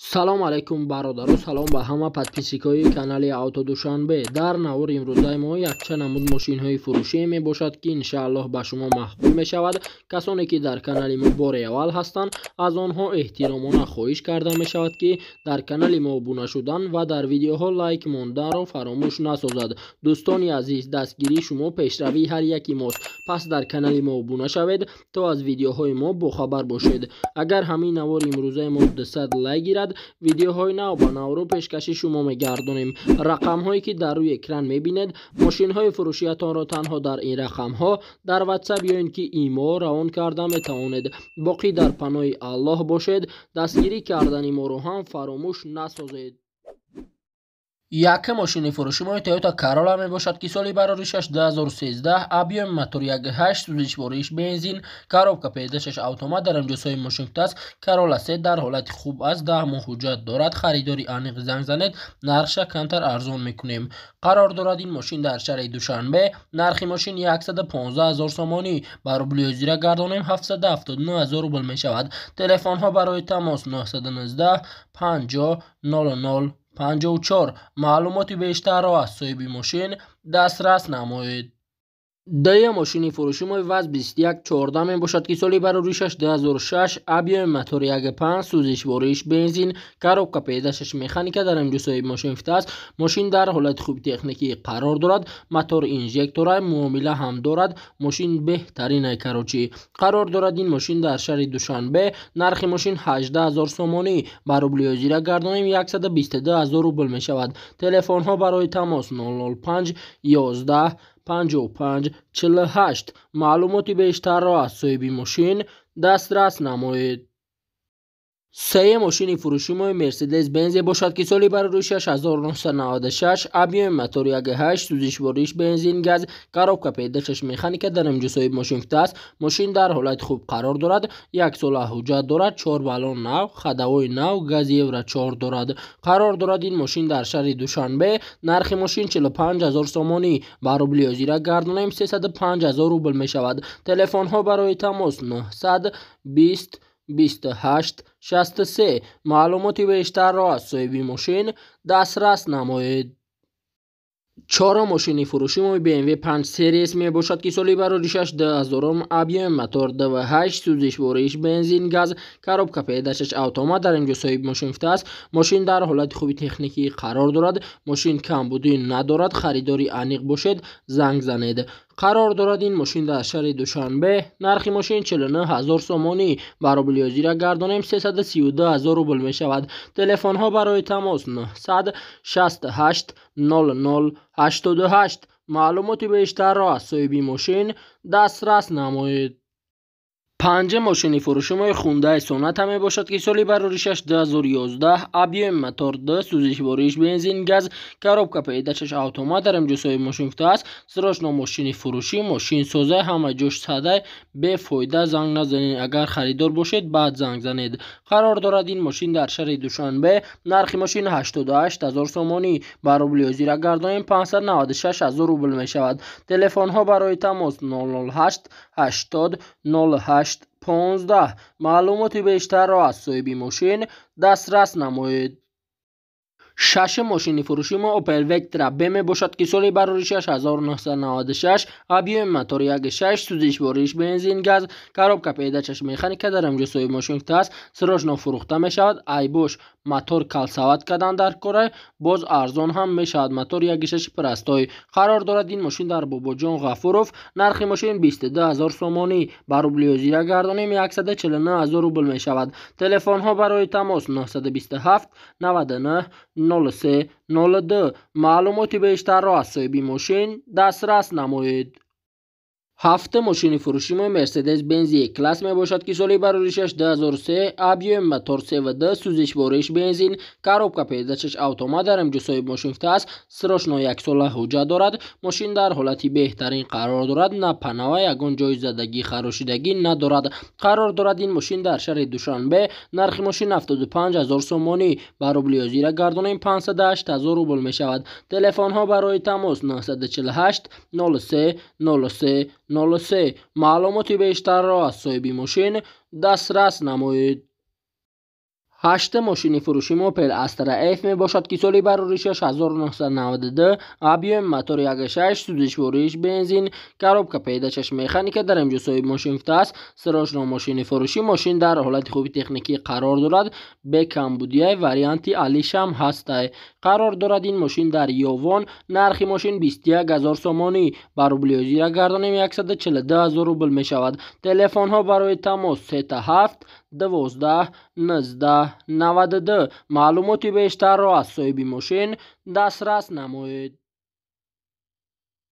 Салом алайкум, бародаро, салом ба ҳама подписчикои канали Авто Душанбе. Дар навори имрӯзаи мо якчанд намуд мошинҳои фурӯшие мебошад, ки иншааллоҳ ба шумо маъқул мешавад. Касоне ки дар канали мо бори аввал ҳастанд, аз онҳо эҳтиромона хоҳиш карда мешавад, ки дар канали мо обуна шудан ва дар видеоҳо лайк монданро фаромӯш насозад. Дӯстони азиз, дастгирии шумо пешравии ҳар яки мост, пас дар канали мо обуна шавед, то аз видеоҳои мо бохабар бошед. Агар ҳамин навори имрӯзаи мо 200 лайк гирад, видеоҳои нав ба навро пешкаши шумо мегардонем. Рақамҳое ки дар рӯи экран мебинед, мошинҳои фурӯшиятонро танҳо дар ин рақамҳо дар WhatsApp ё ин ки имо равон карда метавонед. Боқӣ дар паноҳи Аллоҳ бошед, дастгирӣ кардани моро ҳам фаромӯш насозед. Якум мошини фурӯши мо Toyota Corolla мебошад, ки соли бароришаш 2013, объёми мотор 1.8, сӯзишвориш бензин, коробка П6 автомат, дар инҷо соҳиби мошин аст. Corolla 3 дар ҳолати хуб аст, 10 моҳ ҳуҷҷат дорад. Харидори аниқ занг занед, нархша камтар арзон мекунем. Қарор дорад ин мошин дар шаҳри Душанбе. Нархи мошин 115 000 сомонӣ, ба рубли ҳозира гардонем 779 000 рубл мешавад. Телефонҳо барои тамос 919 50 00 54. Маълумоти бештарро аз соҳиби мошин дастрас намоед. Дуюм мошини фурӯши мо ВАЗ 2114 мебошад, ки соли бароришаш 2006, объёми мотор 1.5, сӯзишвориш бензин, коробка П6 механика, дар инҷо соҳиби мошин аст. Мошин дар ҳолати хуби техникӣ қарор дорад, мотор инжектора, муомила ҳам дорад, мошин беҳтарин короче. Қарор дорад ин мошин дар шаҳри Душанбе. Нархи мошин 18 000 сомонӣ, ба рубли ҳозира гардонем 122 000 рубл мешавад. Телефонҳо барои тамос 005 11 55 48. Маълумоти бештарро аз соҳиби мошин дастрас намоед. Сеюм мошини фурӯши мо Mercedes-Benz бошад, ки соли бароришаш 1996, объёми мотор 1.8, сӯзишвориш бензин газ, коробка П6 механика, дар инҷо соҳиби мошин аст. Мошин дар ҳолати хуб қарор дорад, як сола ҳуҷҷат дорад, 4 баллон нав, ходовой нав, гази Евро 4 дорад. Қарор дорад ин мошин дар шаҳри Душанбе. Нархи мошин 45 000 сомонӣ, ба рубли ҳозира гардонем 305 000 рубл мешавад. Телефонҳо барои тамос 920 28 63. Маълумоти бештарро аз соҳиби мошин дастрас намоед. Чорум мошини фурӯши мо BMW 5 Series мебошад, ки соли бароришаш 2000, объёми мотор 2.8, сӯзишвориш бензин газ, коробка П6 автомат, дар инҷо соҳиби мошин аст. Мошин дар ҳолати хуби техникӣ қарор дорад, мошин камбудӣ надорад. Харидори аниқ бошед, занг занед. Қарор дорад ин мошин дар шаҳри Душанбе. Нархи мошин 49 000 сомонӣ, ба рубли ҳозира гардонем 332 000 рубл мешавад. Телефонҳо барои тамос 968 00 88. Маълумоти бештарро аз соҳиби мошин дастрас намоед. Панҷум мошини фурӯши мо Hyundai Sonata мебошад, ки соли бароришаш 2011, объёми мотор 2, сӯзишвориш бензин газ, коробка П6 автомат, дар инҷо соҳиби мошин аст. Срочно мошини фурӯшӣ, мошин созай, ҳама ҷош садай, бефоида занг назанед, агар харидор бошед, баъд занг занед. Қарор дорад ин мошин дар шаҳри Душанбе. Нархи мошин 88 000 сомонӣ, ба рубли ҳозира гардонем 596 000 рубл мешавад. Телефонҳо барои тамос 008 80 08 15. Маълумоти бештарро аз соҳиби мошин дастрас намоед. Шашум мошини фурӯши мо Opel Vectra B мебошад, ки соли бароришаш 1996, объёми мотор 1.6, сӯзишвориш бензин газ, коробка П6 механика, дар инҷо соҳиби мошин аст. Срочно фурӯхта мешавад. Айбош мотор калсават кардан дар кора, боз арзон ҳам мешавад. Мотор 1.6 простой. Қарор дорад ин мошин дар Бобоҷон Ғафуров. Нархи мошин 22 000 сомонӣ, ба рубли ҳозира гардонем 149 000 рубл мешавад. Телефонҳо барои тамос 927 99 03 02. Маълумоти бештарро аз соҳиби мошин дастрас намоед. Ҳафтум мошини фурӯши мо Mercedes-Benz E-Class мебошад, ки соли бароришаш 2003, объёми мотор 3.2, сӯзишвориш бензин, коробка П6 автомат, дар инҷо соҳиби мошин аст. Срочно як сола ҳуҷҷат дорад. Мошин дар ҳолати беҳтарин қарор дорад, на панава, ягон ҷои задагӣ, харошидагӣ надорад. Қарор дорад ин мошин дар шаҳри Душанбе. Нархи мошин 75 000 сомонӣ, ба рубли ҳозира гардонем 508 000 рубл мешавад. Телефонҳо барои тамос 948 03 03 03. Маълумоти бештарро аз соҳиби мошин дастрас намоед. Ҳаштум мошини фурӯши мо Opel Astra F мебошад, ки соли бароришаш 1992, объёми мотор 1.6, сӯзишвориш бензин, коробка передачаш механика. Дар инҷо соҳиби мошин гуфтааст: срочно мошини фурӯшӣ. Мошин дар ҳолати хуби техникӣ қарор дорад, бе камбудияй, варианти алишам ҳастай. Қарор дорад ин мошин дар Ёвон. Нархи мошин 21 000 сомонӣ, ба рубли ҳозира гардонем 142 000 рубл мешавад. Телефонҳо барои тамос 37 12 19 92. Маълумоти бештарро аз соҳиби мошин дастрас намоед.